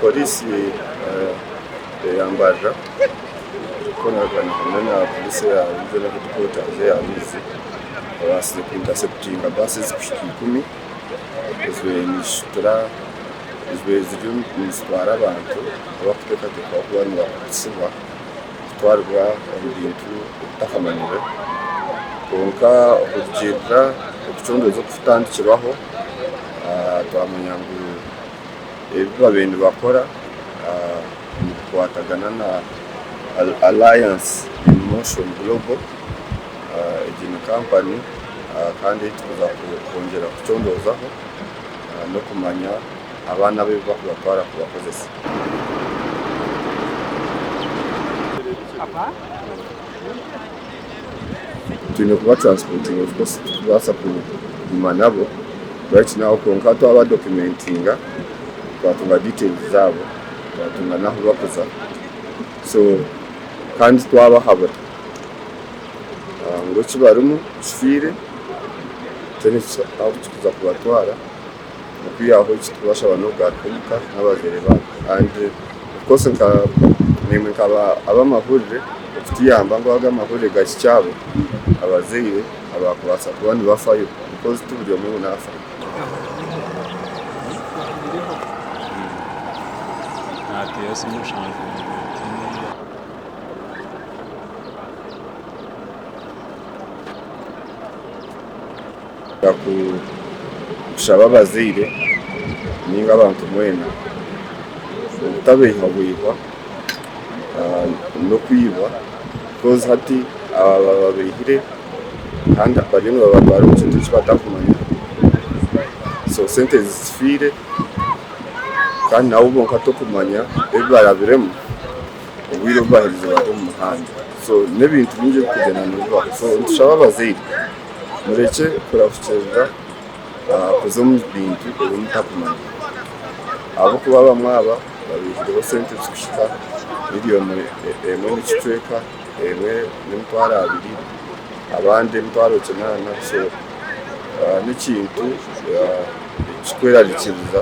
Pooriisi eya Mbarara erikukoragana hamwe na pooriisi eya Regional Headquarters eya Rwizi ebaasize ku intaseputinga baasi ezirikuhika ikumi ezibaire nizishutura ezibaire ziriyo nizitwara abantu abarikuteekateekwaho kuba nibakozesibwa kutwaribwa omu bintu ebitakamanyirwe kwonka okurugiirira okucondooza okukutandikirwaho twamanya ngu ebi babaire nibakora nibikwatagana na Alliance in Motion Global egi ni kampani kandi ei turikuza kwongyera kucondoozaho n'okumanya abaana abu barikubatwara kubakozesa. Twine kuba transportinga of course titukubaasa kuguma nabo right now kwonka twaba documentinga twatunga details zaabo twatunga n'ahu bakuza so kandi twabahabura ngu eki barimu kifiire tihaine ahu kirikuza kubatwara okwihaho eki turikubashaba n'okugaruka omuka n'abazaire baabo and of course nka naimwe nka ab'amahurire okutuyamba ngu ago amahurire gahikye abo abazaire abakubaasa kuba nibafayo because ti buri omwe ngu naafayo. Kushaba abazaire ninga abantu mwena obutabeihwabeihwa n'okwibwa because hati aba bababeihire kandi bariyo nibabatwara omu kintu eki batakumanya so sente zifiire kandi nabo bonka tokumanya ebi barabiremu obwire obu baherize bari omu muhanda so n'ebintu bingi ebirikugyenda nibibaho so nitushaba abazaire. Murekye kurahukirira kuza omu bintu ebi mutakumanya, ahabw'okuba abamwe aba babaihireho sente zirikuhika miriyoni emwe n'ekicweka, emwe n'emitwaro abiri, abandi emitwaro kinaana, so n'ekintu ekirikwerarikiriza.